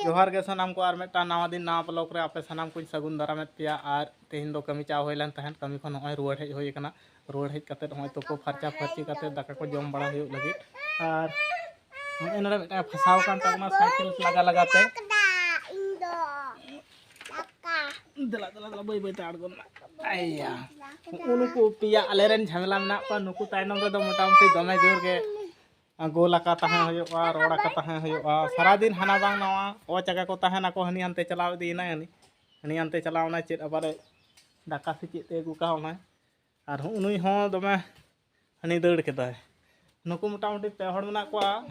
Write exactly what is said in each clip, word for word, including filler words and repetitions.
ᱡᱚᱦᱟᱨ ᱜᱮ ᱥᱟᱱᱟᱢ ᱠᱚ, ᱟᱨ ᱢᱤᱫᱴᱟᱝ ᱱᱟᱣᱟ ᱫᱤᱱ ᱱᱟᱣᱟ ᱵᱞᱚᱜ ᱨᱮ ᱟᱯᱮ ᱥᱟᱱᱟᱢ ᱠᱚᱧ ᱥᱟᱹᱜᱩᱱ ᱫᱟᱨᱟᱢᱮᱫ ᱯᱮᱭᱟ᱾ ᱟᱨ ᱛᱮᱦᱮᱧ ᱫᱚ ᱠᱟᱹᱢᱤ ᱪᱟᱣ ᱦᱩᱭ ᱞᱮᱱ ᱛᱟᱦᱮᱸᱫ, ᱠᱟᱹᱢᱤ ᱠᱷᱚᱱ ᱱᱚᱜᱼᱚᱭ ᱨᱩᱣᱟᱹᱲ ᱦᱮᱡ ᱦᱩᱭ ᱟᱠᱟᱱᱟ᱾ ᱨᱩᱣᱟᱹᱲ ᱦᱮᱡ ᱠᱟᱛᱮᱫ ᱱᱚᱜᱼᱚᱭ ᱛᱩᱯᱩ ᱯᱷᱟᱨᱪᱟ ᱯᱷᱟᱹᱨᱪᱤ ᱠᱟᱛᱮᱫ ᱫᱟᱠᱟ ᱠᱚ ᱡᱚᱢ ᱵᱟᱲᱟ ᱦᱩᱭᱩᱜ ᱞᱟᱹᱜᱤᱫ᱾ ᱟᱨ ᱱᱚᱜᱼᱚᱭ ᱱᱚᱰᱮ ᱢᱤᱫᱴᱟᱝ ᱯᱷᱟᱥᱟᱣ ᱟᱠᱟᱱ ᱛᱟᱵᱚᱱᱟ ᱥᱟᱭᱠᱮᱞ ᱞᱟᱜᱟ ᱞᱟᱜᱟ ᱛᱮ᱾ ᱫᱮᱞᱟ, ᱫᱮᱞᱟ, ᱫᱮᱞᱟ, ᱵᱟᱹᱭ ᱵᱟᱹᱭ ᱛᱮ ᱟᱬᱜᱚᱱ ᱢᱮ᱾ ᱟᱭᱟ᱾ ᱱᱩᱠᱩ ᱯᱮᱭᱟ ᱟᱞᱮᱨᱮᱱ ᱡᱷᱟᱢᱮᱞᱟ ᱢᱮᱱᱟᱜ ᱠᱚᱣᱟ, ᱱᱩᱠᱩ ᱛᱟᱭᱱᱚᱢ ᱨᱮᱫᱚ ᱢᱚᱴᱟᱢᱩᱴᱤ ᱫᱚᱢᱮ ᱡᱳᱨ ᱜᱮ ᱜᱳᱞ ᱟᱠᱟ ᱛᱟᱦᱮᱸ ᱦᱩᱭᱩᱜᱼᱟ, ᱨᱚᱲ ᱟᱠᱟ ᱛᱟᱦᱮᱸ ᱦᱩᱭᱩᱜᱼᱟ᱾ ᱥᱟᱨᱟᱫᱤᱱ ᱦᱟᱱᱟ ᱵᱟᱝ ᱱᱟᱣᱟ ᱚ ᱪᱟᱠᱟ ᱠᱚ ᱛᱟᱦᱮᱱᱟᱠᱚ, ᱦᱟᱹᱱᱤ ᱦᱟᱱᱛᱮ ᱪᱟᱞᱟᱣ ᱤᱫᱤᱭᱮᱱᱟᱭ, ᱦᱟᱹᱱᱤ, ᱦᱟᱹᱱᱤ ᱦᱟᱱᱛᱮ ᱪᱟᱞᱟᱣ ᱮᱱᱟᱭ, ᱪᱮᱫ ᱟᱵᱟᱨᱮ ᱫᱟᱠᱟ ᱥᱮ ᱪᱮᱫ ᱛᱮ ᱟᱹᱜᱩ ᱠᱟᱣᱱᱟᱭ᱾ ᱟᱨ ᱦᱩ-, ᱱᱩᱭ ᱦᱚᱸ ᱫᱚᱢᱮ ᱦᱟᱹᱱᱤ ᱫᱟᱹᱲ ᱠᱮᱫᱟᱭ᱾ ᱱᱩᱠᱩ ᱢᱚᱴᱟᱢᱩᱴᱤ ᱯᱮ ᱦᱚᱲ ᱢᱮᱱᱟᱜ ᱠᱚᱣᱟ᱾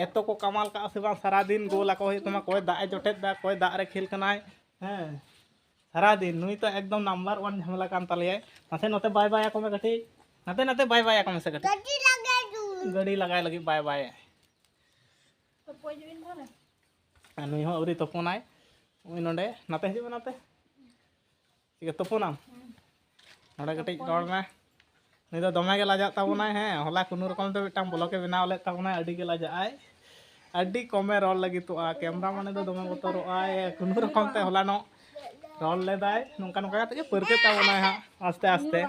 ᱮᱛᱚ ᱠᱚ ᱠᱟᱢᱟᱞ ᱠᱟᱜᱼᱟ ᱥᱮ ᱵᱟᱝ, ᱥᱟᱨᱟᱫᱤᱱ ᱜᱳᱞ ᱟᱠᱚ ᱦᱩᱭᱩᱜ ᱛᱟᱢᱟ, ᱚᱠᱚᱭ ᱫᱟᱜ ᱮ ᱡᱚᱴᱮᱫ ᱫᱟ, ᱚᱠᱚᱭ ᱫᱟᱜ ᱨᱮ ᱠᱷᱮᱞ ᱠᱟᱱᱟᱭ᱾ ᱦᱮᱸ, ᱥᱟᱨᱟᱫᱤᱱ ᱱᱩᱭ ᱛᱚ ᱮᱠᱫᱚᱢ ᱱᱟᱢᱵᱟᱨ ᱳᱣᱟᱱ ᱡᱷᱟᱢᱮᱞᱟ ᱠᱟᱱ ᱛᱟᱞᱮᱭᱟᱭ᱾ ᱱᱟᱥᱮ ᱱᱚᱛᱮ ᱵᱟᱭ ᱵᱟᱭ ᱟᱠᱚ ᱢᱮ ᱠᱟᱹᱴᱤᱡ, ᱱᱟᱛᱮ ᱱᱟᱛᱮ ᱵᱟᱭ ᱵᱟᱭ ᱟᱠᱚ ᱢᱮᱥᱮ ᱠᱟᱹᱴᱤᱡ᱾ ᱜᱟᱹᱰᱤ ᱞᱟᱜᱟᱭ ᱫᱩᱧ᱾ ᱜᱟᱹᱰᱤ ᱞᱟᱜᱟᱭ ᱞᱟᱹᱜᱤᱫ ᱵᱟᱭ ᱵᱟᱭ᱾ ᱟᱨ ᱱᱩᱭ ᱦᱚᱸ ᱟᱹᱣᱨᱤ ᱛᱩᱯᱩᱱᱟᱭ᱾ ᱱᱩᱭ ᱱᱚᱰᱮ, ᱱᱟᱛᱮ ᱦᱤᱡᱩᱜ ᱢᱮ ᱱᱟᱛᱮ᱾ ᱪᱤᱠᱟᱹ ᱛᱩᱯᱩᱱᱟᱢ? ᱱᱚᱰᱮ ᱠᱟᱹᱴᱤᱡ ᱨᱚᱲ ᱢᱮ᱾ ᱱᱩᱭ ᱫᱚ ᱫᱚᱢᱮ ᱜᱮ ᱞᱟᱡᱟᱜ ᱛᱟᱵᱚᱱᱟᱭ᱾ ᱦᱮᱸ, ᱦᱚᱞᱟ ᱠᱳᱱᱳ ᱨᱚᱠᱚᱢ ᱛᱮ ᱢᱤᱫᱴᱟᱝ ᱵᱞᱚᱜ ᱮ ᱵᱮᱱᱟᱣ ᱞᱮᱫ ᱛᱟᱵᱚᱱᱟᱭ, ᱟᱹᱰᱤ ᱜᱮ ᱞᱟᱡᱟᱜ ᱟᱭ, ᱟᱹᱰᱤ ᱠᱚᱢᱮ ᱨᱚᱲ ᱞᱟᱹᱜᱤᱫᱚᱜᱼᱟ᱾ ᱠᱮᱢᱨᱟ ᱢᱟᱱᱮ ᱫᱚ ᱫᱚᱢᱮ ᱵᱚᱛᱚᱨᱚᱜ ᱟᱭ᱾ ᱠᱳᱱᱳ ᱨᱚᱠᱚᱢ ᱛᱮ ᱦᱚᱞᱟᱱᱚᱜ ᱨᱚᱲ ᱞᱮᱫᱟᱭ, ᱱᱚᱝᱠᱟ ᱱᱚᱝᱠᱟ ᱠᱟᱛᱮ ᱜᱮ ᱯᱟᱹᱨᱠᱟᱹᱜ ᱛᱟᱵᱚᱱᱟᱭ ᱦᱟᱸᱜ ᱟᱥᱛᱮ ᱟᱥᱛᱮ᱾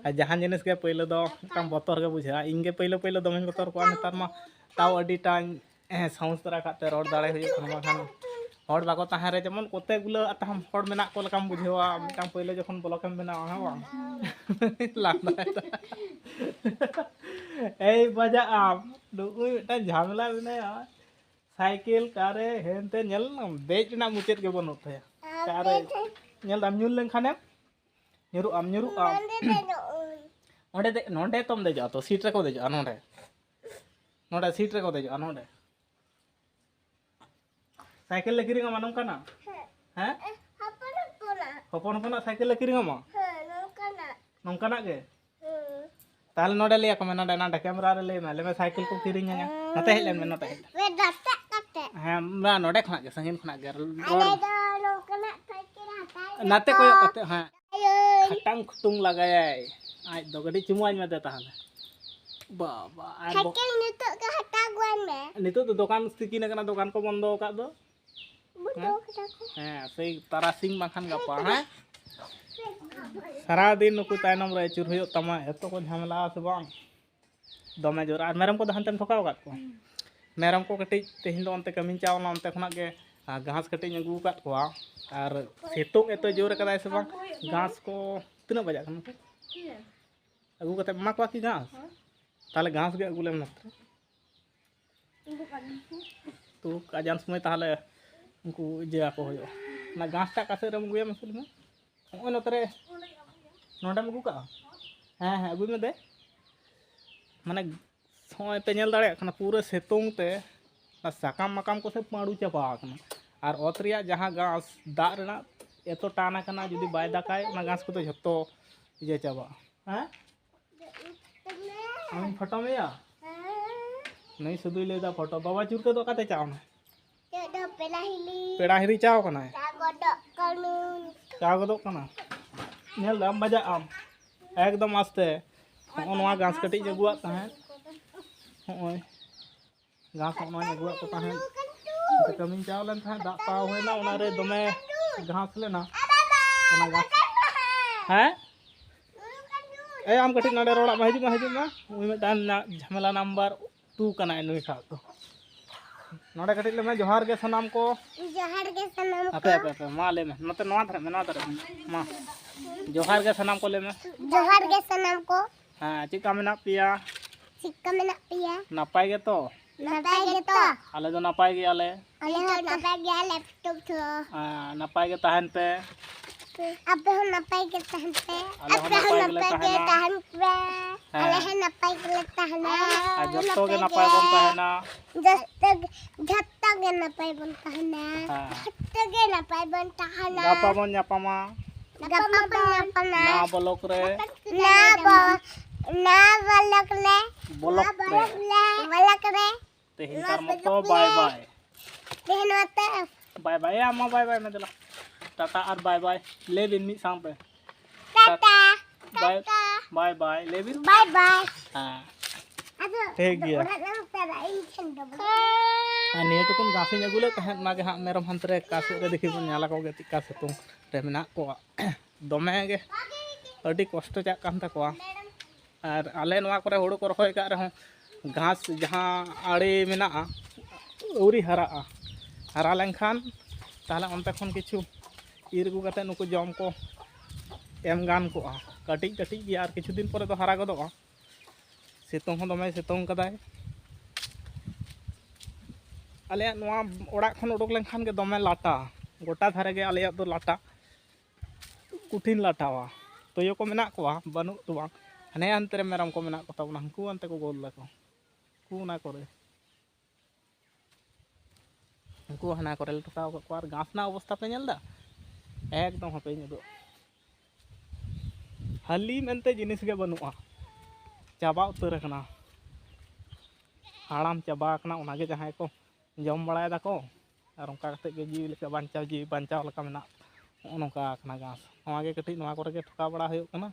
ᱟᱨ ᱡᱟᱦᱟᱸ ᱡᱤᱱᱤᱥ ᱜᱮ ᱯᱳᱭᱞᱳ ᱫᱚ ᱢᱤᱫᱴᱟᱝ ᱵᱚᱛᱚᱨ ᱜᱮ ᱵᱩᱡᱷᱟᱹᱜᱼᱟ᱾ ᱤᱧ ᱜᱮ ᱯᱳᱭᱞᱳ ᱯᱳᱭᱞᱳ ᱫᱚᱢᱮᱧ ᱵᱚᱛᱚᱨ ᱠᱚᱜᱼᱟ, ᱱᱮᱛᱟᱨ ᱢᱟ ᱛᱟᱣ ᱟᱹᱰᱤᱴᱟᱧ ᱦᱮᱸ, ᱥᱟᱦᱚᱥ ᱫᱷᱟᱨᱟ ᱠᱟᱛᱮ ᱨᱚᱲ ᱫᱟᱲᱮ ᱦᱩᱭᱩᱜ ᱠᱟᱱᱟ, ᱵᱟᱝᱠᱷᱟᱱ ᱦᱚᱲ ᱵᱟᱠᱚ ᱛᱟᱦᱮᱸ ᱨᱮ ᱡᱮᱢᱚᱱ ᱠᱚᱛᱮ ᱜᱩᱞᱟᱹ ᱟᱛᱟᱢ ᱦᱚᱲ ᱢᱮᱱᱟᱜ ᱠᱚ ᱞᱮᱠᱟᱢ ᱵᱩᱡᱷᱟᱹᱣᱟ, ᱢᱤᱫᱴᱟᱝ ᱯᱳᱭᱞᱳ ᱡᱚᱠᱷᱚᱱ ᱵᱞᱚᱜ ᱮᱢ ᱵᱮᱱᱟᱣᱟ, ᱦᱮᱸ ᱵᱟᱝ? ᱞᱟᱸᱫᱟᱭᱮᱫᱟ᱾ ᱮᱭ ᱵᱟᱡᱟᱜ ᱟᱢ, ᱱᱩᱜᱼᱩᱭ ᱢᱤᱫᱴᱟᱝ ᱡᱷᱟᱢᱮᱞᱟ ᱢᱮᱱᱟᱭᱟ, ᱥᱟᱭᱠᱮᱞ ᱠᱟᱨᱮ ᱦᱮᱱᱛᱮ ᱧᱮᱞ ᱢᱮ, ᱫᱮᱡ ᱨᱮᱱᱟᱜ ᱢᱩᱪᱟᱹᱫ ᱜᱮ ᱵᱟᱹᱱᱩᱜ ᱛᱟᱭᱟ᱾ ᱠᱟᱨᱮ ᱧᱮᱞ ᱫᱟᱢ, ᱧᱩᱨ ᱞᱮᱱᱠᱷᱟᱱᱮᱢ ᱧᱩᱨᱩᱜ ᱟᱢ, ᱧᱩᱨᱩᱜ ᱟᱢ᱾ ᱱᱚᱸᱰᱮ ᱫᱮᱡᱚᱜ ᱟᱹᱧ᱾ ᱚᱸᱰᱮ ᱫᱮ-, ᱱᱚᱸᱰᱮ ᱛᱚᱢ ᱫᱮᱡᱚᱜᱼᱟ ᱛᱚ, ᱥᱤᱴ ᱨᱮᱠᱚ ᱫᱮᱡᱚᱜᱼᱟ ᱱᱚᱸᱰᱮ᱾ ᱱᱚᱸᱰᱮ ᱥᱤᱴ ᱨᱮᱠᱚ ᱫᱮᱡᱚᱜᱼᱟ ᱱᱚᱸᱰᱮ᱾ ᱥᱟᱭᱠᱮᱞ ᱞᱮ ᱠᱤᱨᱤᱧ ᱟᱢᱟ ᱱᱚᱝᱠᱟᱱᱟᱜ? ᱦᱮᱸ᱾ ᱦᱮᱸ? ᱮ, ᱦᱚᱯᱚᱱ ᱦᱚᱯᱚᱱᱟᱜ᱾ ᱦᱚᱯᱚᱱ ᱦᱚᱯᱚᱱᱟᱜ ᱥᱟᱭᱠᱮᱞ ᱞᱮ ᱠᱤᱨᱤᱧ ᱟᱢᱟ? ᱦᱮᱸ, ᱱᱚᱝᱠᱟᱱᱟᱜ᱾ ᱱᱚᱝᱠᱟᱱᱟᱜ ᱜᱮ? ᱦᱮᱸ᱾ ᱛᱟᱦᱞᱮ ᱱᱚᱸᱰᱮ ᱞᱟᱹᱭ ᱟᱠᱚ ᱢᱮ, ᱱᱚᱸᱰᱮ, ᱱᱚᱸᱰᱮ ᱠᱮᱢᱨᱟ ᱨᱮ ᱞᱟᱹᱭ ᱢᱮ, ᱞᱟᱹᱭ ᱢᱮ ᱥᱟᱭᱠᱮᱞ ᱠᱚ ᱠᱤᱨᱤᱧ ᱟᱹᱧᱟ᱾ ᱱᱚᱛᱮ ᱦᱮᱡ ᱞᱮᱱ ᱢᱮ, ᱱᱚᱛᱮ ᱦᱮᱡ ᱞᱮᱱ ᱢᱮ᱾ ᱨᱟᱥᱛᱟ ᱠᱟᱛᱮ᱾ ᱦᱮᱸ, ᱢᱟ ᱱᱚᱸᱰᱮ ᱠᱷᱚᱱᱟᱜ ᱜᱮ, ᱥᱟᱺᱜᱤᱧ ᱠᱷᱚᱱᱟᱜ ᱜᱮ᱾ ᱨᱚᱲ ᱟᱞᱮ ᱫᱚ ᱱᱚᱝᱠᱟᱱᱟᱜ ᱥᱟᱭᱠᱮᱞ ᱦᱟᱛᱟᱣ ᱱᱟᱛᱮ ᱞᱟᱹᱜᱤᱫ᱾ ᱠᱚᱭᱚᱜ ᱠᱟᱛᱮ, ᱦᱮᱸ᱾ ᱟᱭᱳᱭ᱾ ᱠᱷᱟᱴᱟᱝ ᱠᱷᱩᱴᱩᱝ ᱞᱟᱜᱟᱭᱟᱭ᱾ ᱟᱡ ᱫᱚ ᱠᱟᱹᱴᱤᱡ ᱪᱩᱢᱩ ᱟᱡ ᱢᱮ ᱫᱮ ᱛᱟᱦᱞᱮ᱾ ᱵᱟᱵᱟ, ᱟᱨ ᱵᱚ- ᱥᱟᱭᱠᱮᱞ ᱱᱤᱛᱚᱜ ᱜᱮ ᱦᱟᱛᱟᱣ ᱟᱹᱜᱩᱣᱟᱭ ᱱᱤᱛᱚᱜ ᱫᱚ ᱫᱚᱠᱟᱱ ᱥᱤᱠᱤᱱ ᱟᱠᱟᱱᱟ, ᱫᱚᱠᱟᱱ ᱠᱚ ᱵᱚᱱᱫᱚ ᱟᱠᱟᱫ ᱫᱚ᱾ ᱵᱚᱱᱫᱚ ᱠᱟᱫᱟ ᱠᱚ᱾ ᱦᱮᱸ, ᱥᱮᱭ ᱛᱟᱨᱟᱥᱤᱧ ᱵᱟᱝᱠᱷᱟᱱ ᱜᱟᱯᱟ, ᱦᱮᱸ? ᱥᱟᱨᱟᱫᱤᱱ ᱱᱩᱠᱩ ᱛᱟᱭᱱᱚᱢ ᱨᱮ ᱟᱹᱪᱩᱨ ᱦᱩᱭᱩᱜ ᱛᱟᱢᱟ, ᱮᱛᱚ ᱠᱚ ᱡᱷᱟᱢᱮᱞᱟᱜᱼᱟ ᱥᱮ ᱵᱟᱝ? ᱫᱚᱢᱮ ᱡᱳᱨ᱾ ᱟᱨ ᱢᱮᱨᱚᱢ ᱠᱚᱫᱚ ᱦᱟᱱᱛᱮᱢ ᱴᱷᱚᱠᱟᱣ ᱟᱠᱟᱫ ᱠᱚᱣᱟ? ᱢᱮᱨᱚᱢ ᱠᱚ ᱠᱟᱹᱴᱤᱡ ᱛᱮᱦᱮᱧ ᱫᱚ ᱚᱱᱛᱮ ᱠᱟᱹᱢᱤᱧ ᱪᱟᱣ ᱞᱮᱱᱟ, ᱚᱱᱛᱮ ᱠᱷᱚᱱᱟᱜ ᱜᱮ, ᱟᱨ, ᱜᱷᱟᱥ ᱠᱟᱹᱴᱤᱡ ᱤᱧ ᱟᱹᱜᱩ ᱟᱠᱟᱫ ᱠᱚᱣᱟ᱾ ᱟᱨ ᱥᱤᱛᱩᱝ ᱮᱛᱚ ᱡᱳᱨ ᱟᱠᱟᱫᱟᱭ ᱥᱮ ᱵᱟᱝ, ᱜᱷᱟᱥ ᱠᱚ ᱛᱤᱱᱟᱹᱜ ᱵᱟᱡᱟᱜ ᱠᱟᱱᱟ? ᱟᱹᱜᱩ ᱠᱟᱛᱮ ᱮᱢᱟ ᱠᱚᱣᱟ ᱠᱤ ᱜᱷᱟᱥ? ᱛᱟᱦᱚᱞᱮ ᱜᱷᱟᱥ ᱜᱮ ᱟᱹᱜᱩ ᱞᱮᱢ ᱱᱚᱛᱮ᱾ ᱛᱩ ᱟᱡᱟᱱ ᱥᱚᱢᱚᱭ ᱛᱟᱦᱚᱞᱮ ᱩᱱᱠᱩ ᱤᱭᱟᱹ ᱟᱠᱚ ᱦᱩᱭᱩᱜᱼᱟ᱾ ᱚᱱᱟ ᱜᱷᱟᱥᱴᱟᱜ ᱚᱠᱟ ᱥᱮᱫ ᱨᱮᱢ ᱟᱹᱜᱩᱭᱟ ᱢᱟᱥᱮ ᱞᱟᱹᱭ ᱢᱮ? ᱱᱚᱜᱼᱚᱭ ᱱᱚᱛᱮ ᱨᱮ, ᱱᱚᱰᱮᱢ ᱟᱹᱜᱩ ᱠᱟᱜᱼᱟ? ᱦᱮᱸ, ᱦᱮᱸ, ᱟᱹᱜᱩᱭ ᱢᱮ ᱫᱮ᱾ ᱢᱟᱱᱮ, ᱱᱚᱜᱼᱚᱭ ᱯᱮ ᱧᱮᱞ ᱫᱟᱲᱮᱭᱟᱜ ᱠᱟᱱᱟ, ᱯᱩᱨᱟᱹ ᱥᱤᱛᱩᱝ ᱛᱮ ᱚᱱᱟ ᱥᱟᱠᱟᱢ ᱢᱟᱠᱟᱢ ᱠᱚ ᱥᱮ ᱯᱟᱹᱰᱩ ᱪᱟᱵᱟ ᱟᱠᱟᱱᱟ᱾ ᱟᱨ ᱚᱛ ᱨᱮᱭᱟᱜ ᱡᱟᱦᱟᱸ ᱜᱷᱟᱥ, ᱫᱟᱜ ᱨᱮᱱᱟᱜ ᱮᱛᱚ ᱴᱟᱱ ᱟᱠᱟᱱᱟ, ᱡᱩᱫᱤ ᱵᱟᱭ ᱫᱟᱜᱟᱭ, ᱚᱱᱟ ᱜᱷᱟᱥ ᱠᱚᱫᱚ ᱡᱷᱚᱛᱚ ᱤᱭᱟᱹ ᱪᱟᱵᱟᱜᱼᱟ᱾ ᱦᱮᱸ? ᱟᱢᱤᱧ ᱯᱷᱳᱴᱳ ᱢᱮᱭᱟ? ᱱᱩᱭ ᱥᱩᱫᱷᱩᱭ ᱞᱟᱹᱭᱫᱟ ᱯᱷᱳᱴᱳ᱾ ᱵᱟᱵᱟ ᱪᱩᱨᱠᱟᱹ ᱫᱚ ᱚᱠᱟᱛᱮ ᱪᱟᱣ ᱱᱟᱭ? ᱪᱮᱫ ᱫᱚ ᱯᱮᱲᱟ ᱦᱤᱨᱤ᱾ ᱯᱮᱲᱟ ᱦᱤᱨᱤ ᱪᱟᱣ ᱠᱟᱱᱟᱭ? ᱪᱟ ᱜᱚᱫᱚᱜ ᱠᱟᱹᱱᱟᱹᱧ᱾ ᱪᱟ ᱜᱚᱫᱚᱜ ᱠᱟᱱᱟ? ᱧᱮᱞ ᱫᱟᱢ, ᱵᱟᱡᱟᱜ ᱟᱢ᱾ ᱮᱠᱫᱚᱢ ᱟᱥᱛᱮ᱾ ᱦᱚᱸᱜᱼᱚ ᱱᱚᱣᱟ ᱜᱷᱟᱥ ᱠᱟᱹᱴᱤᱡ ᱤᱧ ᱟᱹᱜᱩᱣᱟᱜ ᱛᱟᱦᱮᱸᱫ᱾ ᱦᱚᱸᱜᱼᱚᱭ᱾ ᱜᱷᱟᱥ ᱦᱚᱸᱜᱼᱚᱭ ᱟᱹᱜᱩᱣᱟᱜ ᱠᱚ ᱛᱟᱦᱮᱸᱫ᱾ ᱚᱱᱛᱮ ᱠᱟᱹᱢᱤᱧ ᱪᱟᱣ ᱞᱮᱱ ᱛᱟᱦᱮᱸᱫ, ᱫᱟᱜ ᱯᱟᱣ ᱦᱩᱭᱱᱟ, ᱚᱱᱟᱨᱮ ᱫᱚᱢᱮ ᱜᱷᱟᱥ ᱞᱮᱱᱟ᱾ ᱚᱱᱟ ᱜᱷᱟᱥ, ᱦᱮᱸ? ᱮ, ᱟᱢ ᱠᱟᱹᱴᱤᱡ ᱱᱚᱰᱮ ᱨᱚᱲᱟᱜ ᱢᱟ, ᱦᱤᱡᱩᱜ ᱢᱟ, ᱦᱤᱡᱩᱜ ᱢᱟ᱾ ᱩᱱᱤ ᱢᱤᱫᱴᱟᱝ ᱱᱟ-, ᱡᱷᱟᱢᱮᱞᱟ ᱱᱟᱢᱵᱟᱨ ᱴᱩ ᱠᱟᱱᱟᱭ ᱱᱩᱭ ᱴᱷᱟᱜ ᱫᱚ᱾ ᱱᱚᱰᱮ ᱠᱟᱹᱴᱤᱡ ᱞᱟᱹᱭ ᱢᱮ, ᱡᱚᱦᱟᱨ ᱜᱮ ᱥᱟᱱᱟᱢ ᱠᱚ᱾ ᱡᱚᱦᱟᱨ ᱜᱮ ᱥᱟᱱᱟᱢ ᱠᱚ᱾ ᱟᱯᱮ, ᱟᱯᱮ, ᱟᱯᱮ, ᱢᱟ ᱞᱟᱹᱭ ᱢᱮ, ᱱᱚᱛᱮ ᱱᱚᱣᱟ ᱫᱷᱟᱨᱮ ᱢᱮ, ᱱᱚᱣᱟ ᱫᱷᱟᱨᱮ ᱢᱮ, ᱢᱟ᱾ ᱡᱚᱦᱟᱨ ᱜᱮ ᱥᱟᱱᱟᱢ ᱠᱚ ᱞᱟᱹᱭ ᱢᱮ᱾ ᱡᱚᱦᱟᱨ ᱜᱮ ᱥᱟᱱᱟᱢ ᱠᱚ᱾ ᱦᱮᱸ, ᱪᱮᱫᱠᱟ ᱢᱮᱱᱟᱜ ᱯᱮᱭᱟ? ᱪᱮᱫᱠᱟ ᱢᱮᱱᱟᱜ ᱯᱮᱭᱟ? ᱱᱟᱯᱟᱭ ᱜᱮᱛᱚ? ᱱᱟᱯᱟᱭ ᱜᱮᱛᱚ? ᱟᱞᱮ ᱫᱚ ᱱᱟᱯᱟᱭ ᱜᱮᱭᱟᱞᱮ᱾ ᱟᱞᱮ ᱦᱚᱸ ᱱᱟᱯᱟᱭ ᱜᱮᱭᱟᱞᱮ, ᱴᱩᱠ ᱴᱩᱠ᱾ ᱦᱮᱸ, ᱱᱟᱯᱟᱭ ᱜᱮ ᱛᱟᱦᱮᱱ ᱯᱮ᱾ ᱟᱯᱮ ᱦᱚᱸ ᱱᱟᱯᱟᱭ ᱜᱮ ᱛᱟᱦᱮᱱ ᱯᱮ᱾ ᱟᱞᱮ ᱦᱚᱸ ᱟᱯᱮ ᱦᱚᱸ ᱱᱟᱯᱟᱭ ᱜᱮᱞᱮ ᱱᱟᱯᱟᱭ ᱜᱮ ᱛᱟᱦᱮᱱᱟ᱾ ᱛᱟᱦᱮᱱ ᱯᱮ᱾ ᱦᱮᱸ᱾ ᱟᱞᱮ ᱦᱚᱸ ᱱᱟᱯᱟᱭ ᱜᱮᱞᱮ ᱛᱟᱦᱮᱱᱟ᱾ ᱟᱨ ᱡᱚᱛᱚ ᱜᱮ ᱱᱟᱯᱟᱭ ᱵᱚᱱ ᱛᱟᱦᱮᱱᱟ᱾ ᱡᱚᱛᱚ ᱜᱮ, ᱡᱚᱛᱚ ᱜᱮ ᱱᱟᱯᱟᱭ ᱵᱚᱱ ᱛᱟᱦᱮᱱᱟ᱾ ᱦᱮᱸ᱾ ᱡᱚᱛᱚ ᱜᱮ ᱱᱟᱯᱟᱭ ᱵᱚᱱ ᱛᱟᱦᱮᱱᱟ᱾ ᱜᱟᱯᱟ ᱵᱚᱱ ᱧᱟᱯᱟᱢᱟ᱾ ᱜᱟᱯᱟ ᱵᱚᱱ ᱧᱟᱯᱟᱢᱟ᱾ ᱱᱟᱣᱟ ᱵᱞᱚᱜ ᱨᱮ᱾ ᱱᱟᱣᱟ ᱵᱚ-, ᱱᱟᱣᱟ ᱵᱞᱚᱜ ᱨᱮ᱾ ᱵᱞᱚᱜ ᱨᱮ᱾ ᱵᱞᱚᱜ ᱨᱮ᱾ ᱛᱮᱦᱮᱧ ᱠᱟᱨ ᱢᱚᱛᱚ ᱵᱟᱭ ᱵᱟᱭ᱾ ᱛᱮᱦᱮᱧ ᱱᱚᱛᱮ᱾ ᱵᱟᱭ ᱵᱟᱭ, ᱮ, ᱟᱢ ᱦᱚᱸ ᱵᱟᱭ ᱵᱟᱭ ᱢᱮ ᱫᱮᱞᱟ᱾ ᱴᱟᱴᱟ ᱟᱨ ᱵᱟᱭ ᱵᱟᱭ ᱞᱟᱹᱭ ᱵᱤᱱ ᱢᱤᱫ ᱥᱟᱶᱛᱮ᱾ ᱴᱟᱴᱟ᱾ ᱵᱟᱭ, ᱴᱟᱴᱟ᱾ ᱵᱟᱭ ᱵᱟᱭ ᱞᱟᱹᱭ ᱵᱤᱱ᱾ ᱵᱟᱭ ᱵᱟᱭ᱾ ᱦᱮᱸ᱾ ᱟᱫᱚ ᱴᱷᱤᱠ ᱜᱮᱭᱟ᱾ ᱚᱲᱟᱜ ᱨᱮ ᱪᱟᱞᱟᱜ ᱤᱧ ᱴᱷᱮᱱ ᱫᱚ᱾ ᱟᱨ ᱱᱤᱭᱟᱹ ᱴᱩᱠᱩᱱ ᱜᱷᱟᱥ ᱤᱧ ᱟᱹᱜᱩ ᱞᱮᱫ ᱛᱟᱦᱮᱸᱫ, ᱚᱱᱟᱜᱮ ᱦᱟᱸᱜ ᱢᱮᱨᱚᱢ ᱦᱟᱱᱛᱮ ᱨᱮ ᱚᱠᱟ ᱥᱮᱫ ᱨᱮ ᱫᱮᱠᱷᱤ ᱵᱚᱱ ᱧᱮᱞ ᱟᱠᱚ ᱜᱮ, ᱪᱮᱫᱠᱟ ᱥᱤᱛᱩᱝ ᱨᱮ ᱢᱮᱱᱟᱜ ᱠᱚᱣᱟ᱾ ᱫᱚᱢᱮ ᱜᱮ ᱟᱹᱰᱤ ᱠᱚᱥᱴᱚ ᱪᱟᱜ ᱠᱟᱱ ᱛᱟᱠᱚᱣᱟ᱾ ᱟᱨ ᱟᱞᱮ ᱱᱚᱣᱟ ᱠᱚᱨᱮ ᱦᱩᱲᱩ ᱠᱚ ᱨᱚᱦᱚᱭ ᱠᱟᱜ ᱨᱮᱦᱚᱸ, ᱜᱷᱟᱥ ᱡᱟᱦᱟᱸ ᱟᱲᱮ ᱢᱮᱱᱟᱜᱼᱟ, ᱟᱹᱣᱨᱤ ᱦᱟᱨᱟᱜᱼᱟ᱾ ᱦᱟᱨᱟ ᱞᱮᱱᱠᱷᱟᱱ ᱛᱟᱦᱚᱞᱮ ᱚᱱᱛᱮ ᱠᱷᱚᱱ ᱠᱤᱪᱷᱩ ᱤᱨ ᱟᱹᱜᱩ ᱠᱟᱛᱮ ᱱᱩᱠᱩ ᱡᱚᱢ ᱠᱚ ᱮᱢ ᱜᱟᱱ ᱠᱚᱜᱼᱟ᱾ ᱠᱟᱹᱴᱤᱡ ᱠᱟᱹᱴᱤᱡ ᱜᱮᱭᱟ, ᱟᱨ ᱠᱤᱪᱷᱩ ᱫᱤᱱ ᱯᱚᱨᱮ ᱫᱚ ᱦᱟᱨᱟ ᱜᱚᱫᱚᱜᱼᱟ᱾ ᱥᱤᱛᱩᱝ ᱦᱚᱸ ᱫᱚᱢᱮ ᱥᱤᱛᱩᱝ ᱠᱟᱫᱟᱭ᱾ ᱟᱞᱮᱭᱟᱜ ᱱᱚᱣᱟ ᱚᱲᱟᱜ ᱠᱷᱚᱱ ᱩᱰᱩᱠ ᱞᱮᱱᱠᱷᱟᱱ ᱜᱮ ᱫᱚᱢᱮ ᱞᱟᱴᱟ, ᱜᱚᱴᱟ ᱫᱷᱟᱨᱮ ᱜᱮ ᱟᱞᱮᱭᱟᱜ ᱫᱚ ᱞᱟᱴᱟ, ᱠᱚᱴᱷᱤᱱ ᱞᱟᱴᱟᱣᱟ᱾ ᱛᱩᱭᱩ ᱠᱚ ᱢᱮᱱᱟᱜ ᱠᱚᱣᱟ, ᱵᱟᱹᱱᱩᱜ ᱫᱚ ᱵᱟᱝ, ᱦᱟᱱᱮ ᱦᱟᱱᱛᱮ ᱨᱮ ᱢᱮᱨᱚᱢ ᱠᱚ ᱢᱮᱱᱟᱜ ᱠᱚ ᱛᱟᱵᱚᱱᱟ, ᱩᱱᱠᱩ ᱚᱱᱛᱮ ᱠᱚ ᱜᱳᱞ ᱫᱟᱠᱚ, ᱩᱱᱠᱩ ᱚᱱᱟ ᱠᱚᱨᱮ, ᱩᱱᱠᱩ ᱦᱟᱱᱟ ᱠᱚᱨᱮ ᱞᱮ ᱴᱷᱚᱠᱟᱣ ᱟᱠᱟᱫ ᱠᱚᱣᱟ᱾ ᱟᱨ ᱜᱷᱟᱥ ᱨᱮᱱᱟᱜ ᱚᱵᱚᱥᱛᱟ ᱯᱮ ᱧᱮᱞ ᱮᱫᱟ? ᱮᱠᱫᱚᱢ ᱦᱟᱯᱮᱧ ᱩᱫᱩᱜ, ᱦᱟᱹᱞᱤ ᱢᱮᱱᱛᱮ ᱡᱤᱱᱤᱥ ᱜᱮ ᱵᱟᱹᱱᱩᱜᱼᱟ, ᱪᱟᱵᱟ ᱩᱛᱟᱹᱨ ᱟᱠᱟᱱᱟ᱾ ᱦᱟᱲᱟᱢ ᱪᱟᱵᱟ ᱟᱠᱟᱱᱟ, ᱚᱱᱟᱜᱮ ᱡᱟᱦᱟᱸᱭ ᱠᱚ ᱡᱚᱢ ᱵᱟᱲᱟᱭ ᱫᱟᱠᱚ᱾ ᱟᱨ ᱚᱱᱠᱟ ᱠᱟᱛᱮᱫ ᱜᱮ ᱡᱤᱣᱤ ᱞᱮᱠᱟ ᱵᱟᱧᱪᱟᱣ, ᱡᱤᱣᱤ ᱵᱟᱧᱪᱟᱣ ᱞᱮᱠᱟ ᱢᱮᱱᱟᱜ, ᱱᱚᱜᱼᱚ ᱱᱚᱝᱠᱟ ᱟᱠᱟᱱᱟ ᱜᱷᱟᱥ᱾ ᱱᱚᱣᱟ ᱜᱮ ᱠᱟᱹᱴᱤᱡ ᱱᱚᱣᱟ ᱠᱚᱨᱮ ᱜᱮ ᱴᱷᱚᱠᱟᱣ ᱵᱟᱲᱟ ᱦᱩᱭᱩᱜ ᱠᱟᱱᱟ᱾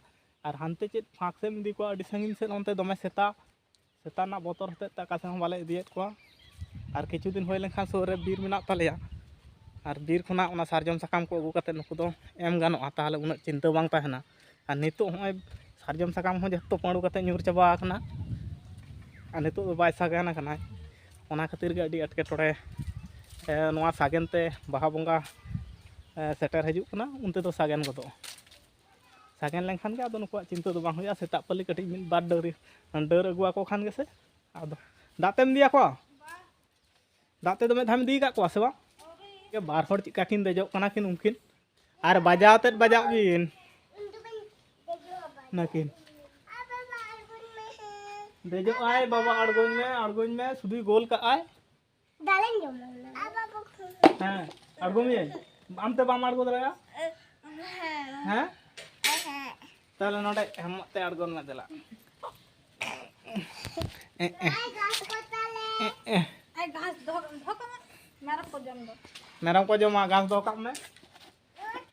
ᱟᱨ ᱦᱟᱱᱛᱮ ᱪᱮᱫ ᱯᱷᱟᱸᱠ ᱥᱮᱫ ᱮᱢ ᱤᱫᱤ ᱠᱚᱣᱟ, ᱟᱹᱰᱤ ᱥᱟᱺᱜᱤᱧ ᱥᱮᱫ ᱚᱱᱛᱮ ᱫᱚᱢᱮ ᱥᱮᱛᱟ, ᱥᱮᱛᱟ ᱨᱮᱱᱟᱜ ᱵᱚᱛᱚᱨ ᱦᱚᱛᱮᱡ ᱛᱮ ᱚᱠᱟ ᱥᱮᱫ ᱦᱚᱸ ᱵᱟᱞᱮ ᱤᱫᱤᱭᱮᱫ ᱠᱚᱣᱟ᱾ ᱟᱨ ᱠᱤᱪᱷᱩ ᱫᱤᱱ ᱦᱩᱭ ᱞᱮᱱᱠᱷᱟᱱ ᱥᱩᱨ ᱨᱮ ᱵᱤᱨ ᱢᱮᱱᱟᱜ ᱛᱟᱞᱮᱭᱟ, ᱟᱨ ᱵᱤᱨ ᱠᱷᱚᱱᱟᱜ ᱚᱱᱟ ᱥᱟᱨᱡᱚᱢ ᱥᱟᱠᱟᱢ ᱠᱚ ᱟᱹᱜᱩ ᱠᱟᱛᱮᱫ ᱱᱩᱠᱩ ᱫᱚ ᱮᱢ ᱜᱟᱱᱚᱜᱼᱟ, ᱛᱟᱦᱚᱞᱮ ᱩᱱᱟᱹᱜ ᱪᱤᱱᱛᱟᱹ ᱵᱟᱝ ᱛᱟᱦᱮᱱᱟ᱾ ᱟᱨ ᱱᱤᱛᱚᱜ ᱦᱚᱸᱜᱼᱚᱭ ᱥᱟᱨᱡᱚᱢ ᱥᱟᱠᱟᱢ ᱦᱚᱸ ᱡᱚᱛᱚ ᱯᱟᱹᱰᱩ ᱠᱟᱛᱮᱫ ᱧᱩᱨ ᱪᱟᱵᱟ ᱟᱠᱟᱱᱟ᱾ ᱟᱨ ᱱᱤᱛᱚᱜ ᱫᱚ ᱵᱟᱭ ᱥᱟᱜᱮᱱ ᱟᱠᱟᱱᱟ, ᱚᱱᱟ ᱠᱷᱟᱹᱛᱤᱨ ᱜᱮ ᱟᱹᱰᱤ ᱮᱴᱠᱮᱴᱚᱬᱮ᱾ ᱮ, ᱱᱚᱣᱟ ᱥᱟᱜᱮᱱ ᱛᱮ ᱵᱟᱦᱟ ᱵᱚᱸᱜᱟ, ᱮ, ᱥᱮᱴᱮᱨ ᱦᱤᱡᱩᱜ ᱠᱟᱱᱟ, ᱩᱱᱛᱮ ᱫᱚ ᱥᱟᱜᱮᱱ ᱜᱚᱫᱚᱜᱼᱟ᱾ ᱥᱟᱜᱮᱱ ᱞᱮᱱᱠᱷᱟᱱ ᱜᱮ ᱟᱫᱚ ᱱᱩᱠᱩᱣᱟᱜ ᱪᱤᱱᱛᱟᱹ ᱫᱚ ᱵᱟᱝ ᱦᱩᱭᱩᱜᱼᱟ᱾ ᱥᱮᱛᱟᱜ ᱯᱟᱹᱞᱤ ᱠᱟᱹᱴᱤᱡ ᱢᱤᱫ ᱵᱟᱨ ᱰᱟᱹᱨ, ᱰᱟᱹᱨ ᱟᱹᱜᱩᱣᱟᱠᱚ ᱠᱷᱟᱱ ᱜᱮᱥᱮ᱾ ᱟᱫᱚ ᱫᱟᱜ ᱛᱮᱢ ᱤᱫᱤᱭᱟᱠᱚᱣᱟ? ᱫᱟᱜ ᱛᱮᱫᱚ ᱢᱤᱫ ᱫᱷᱟᱣ ᱮᱢ ᱤᱫᱤ ᱟᱠᱟᱫ ᱠᱚᱣᱟ ᱥᱮ ᱵᱟᱝ? ᱵᱟᱨ ᱦᱚᱲ ᱪᱮᱫᱠᱟ ᱠᱤᱱ ᱫᱮᱡᱚᱜ ᱠᱟᱱᱟ ᱠᱤᱱ ᱩᱱᱠᱤᱱ᱾ ᱟᱨ ᱵᱟᱡᱟᱣ ᱛᱮᱫ ᱵᱟᱡᱟᱜ ᱵᱤᱱ᱾ ᱱᱟᱹᱠᱤᱱ᱾ ᱫᱮᱡᱚᱜ ᱟᱭ ᱵᱟᱵᱟ, ᱟᱬᱜᱚᱧ ᱢᱮ, ᱟᱬᱜᱚᱧ ᱢᱮ, ᱥᱩᱫᱷᱩᱭ ᱜᱳᱞ ᱠᱟᱜ ᱟᱭ᱾ ᱫᱟᱞᱮᱧ ᱡᱚᱢᱟ᱾ ᱦᱮᱸ, ᱟᱬᱜᱚ ᱢᱮᱭᱟᱹᱧ᱾ ᱟᱢ ᱛᱮ ᱵᱟᱢ ᱟᱬᱜᱚ ᱫᱟᱲᱮᱭᱟᱜᱼᱟ? ᱦᱮᱸ᱾ ᱦᱮᱸ? ᱦᱮᱸ᱾ ᱛᱟᱦᱞᱮ ᱱᱚᱰᱮ ᱦᱮᱢᱚᱜ ᱛᱮ ᱟᱬᱜᱚᱱ ᱢᱮ ᱫᱮᱞᱟ᱾ ᱮ, ᱮ᱾ ᱟᱭ ᱜᱷᱟᱥ ᱠᱚ ᱛᱟᱞᱮ᱾ ᱮ, ᱮ᱾ ᱟᱭ ᱜᱷᱟᱥ ᱫᱚᱦᱚ, ᱫᱚᱦᱚ ᱠᱟᱜ ᱢᱮ᱾ ᱢᱮᱨᱚᱢ ᱠᱚ ᱡᱚᱢ ᱫᱚ᱾ ᱢᱮᱨᱚᱢ ᱠᱚ ᱡᱚᱢᱟ, ᱜᱷᱟᱥ ᱫᱚᱦᱚ ᱠᱟᱜ ᱢᱮ᱾